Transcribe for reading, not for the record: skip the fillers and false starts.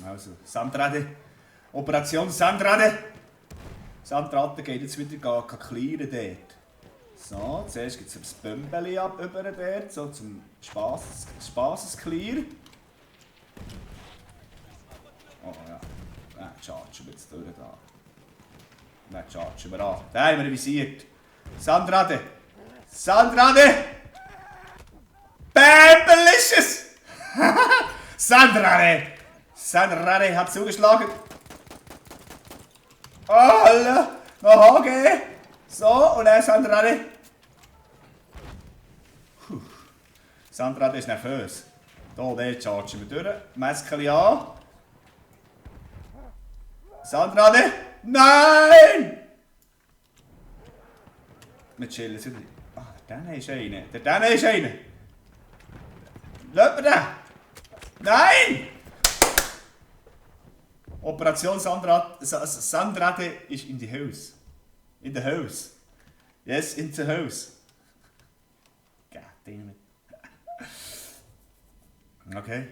Also, Sandrade. Operation Sandrade. Sandrade geht jetzt wieder clearen dort. So, zuerst gibt es das Bömbeli ab über dort, so zum Spaßesclear. Oh ja, dann chargen wir jetzt durch da. Dann chargen wir an. Den haben wir visiert. Sandrade! Sandrade! Bämbelicious! Sandrade! Sandrade hat zugeschlagen. Oh, Alter! Noch HG! So, und dann Sandrade. Sandrade ist nervös. Hier, den chargen wir durch. Mäskeli an. Sandrade! Nein! Wir chillen wieder. Ah, der Däne ist einer. Der Däne ist einer. Lass mir den! Nein! Operation Sandrade ist in the house. In the house. Yes, in the house. God damn it. Okay.